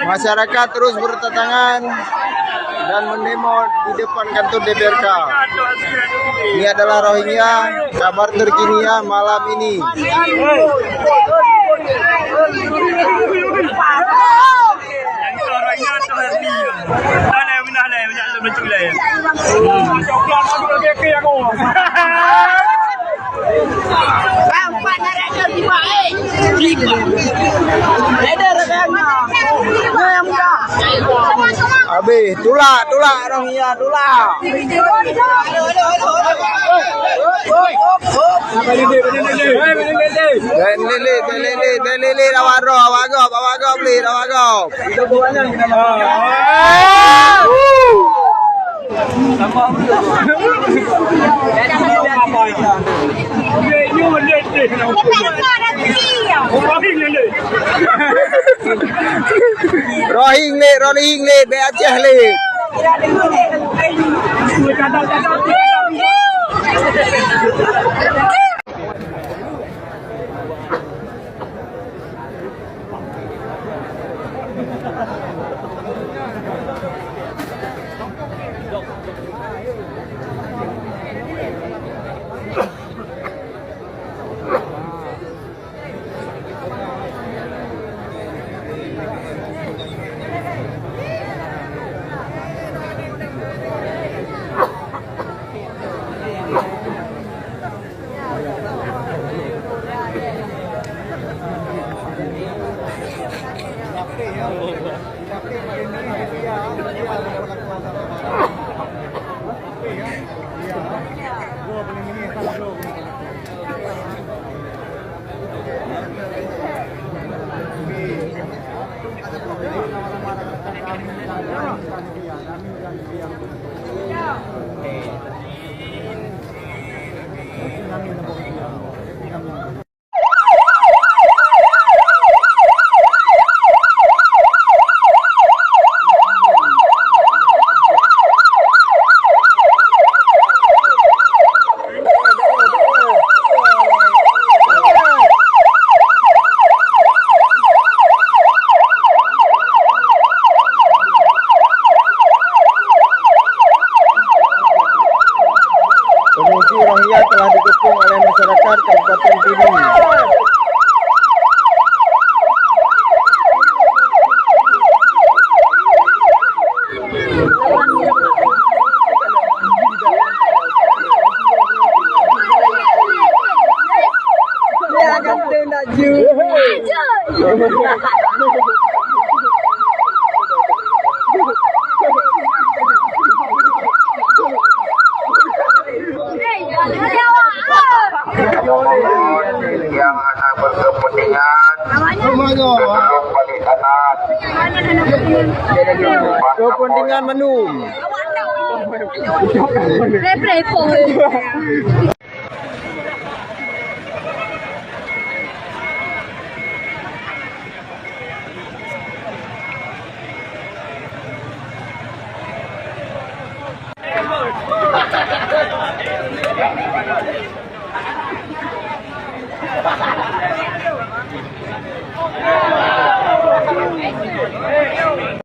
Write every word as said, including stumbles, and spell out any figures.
Masyarakat terus berdatangan dan mendemo di depan kantor D P R K. Ini adalah Rohingya, kabar terkini ya malam ini. Habis, tulak, tulak, Rohingya, tulak. Bèk lilét, bèk lilét, bèk lilét, awak droe, awak gob, awak gob lét, awak gob. Rohing lét, Rohing lét, bèk Aceh lét. Pengungsi Rohingya telah dikepung oleh masyarakat Kabupaten Pidie. Yang hana berkepentingan, tolong balik kanan. Kepentingan mandum.